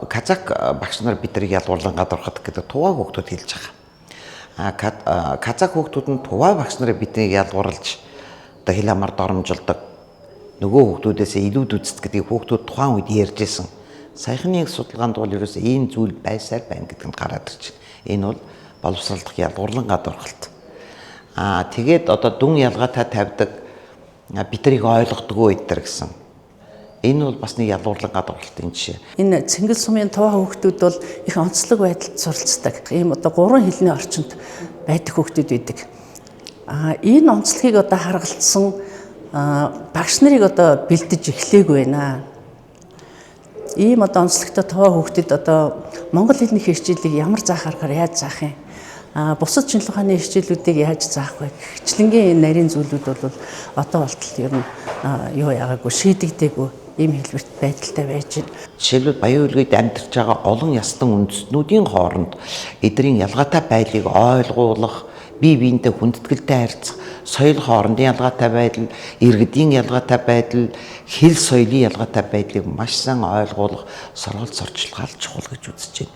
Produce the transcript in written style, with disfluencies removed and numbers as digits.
Казак багш нар биднийг ялгуурлан гадуурхдаг гэдэг туваа хүүхдүүд хэлж байгаа. А казак хүүхдүүд нь туваа багш нарыг биднийг ялгуурлаж одоо хэл амаар доромжилдог. Нөгөө хүүхдүүдээс илүүд үздэг гэдгийг хүүхдүүд тухайн үед ярьж исэн. Саяхны судалгаанд бол ерөөсөө ийм зүйл байсаар байна гэдэг нь гараад ирж байна. Энэ бол боловсролдох ялгуурлан гадуурхалт. Аа, тэгээд одоо дүн ялгаатай тавьдаг, бид нарыг ойлгодгоо эдэр гэсэн. Энэ бол бас нэг ялгуурлан гадуурхалтын жишээ. Энэ Цэнгэл сумын туваа хүүхдүүд бол их онцлог байдалд суралцдаг. Ийм одоо гурван хэлний орчинд байдаг хүүхдүүд байдаг. Аа, энэ онцлогийг одоо харгалцсан багш нарыг одоо бэлдэж эхлээгүй байна. Ийм одоо онцлогтой туваа хүүхдэд одоо монгол хэлний хичээлийг ямар заах аргаар яаж заах юм? А бусад шинжлэх ухааны хичээлүүдийг яаж заах вэ? Гэхчлэнгийн энэ нарийн зүйлүүд бол одоо болтол ер нь юу яагаагүй, шийдэгдээгүй ийм хэлбэрт байдалтай байж байна. Жишээлбэл, Баян хөлгийд амьдарч байгаа олон ястан үндэстнүүдийн хооронд эдрийн ялгаатай байдлыг ойлгуулах, бие биентэй хүндэтгэлтэй харьцах, соёл хоорондын ялгаатай байдал, иргэдийн ялгаатай байдал, хэл соёлын ялгаатай байдлыг маш сайн ойлгуулах сургалт сурталчилгаа чухал гэж үзэж байна.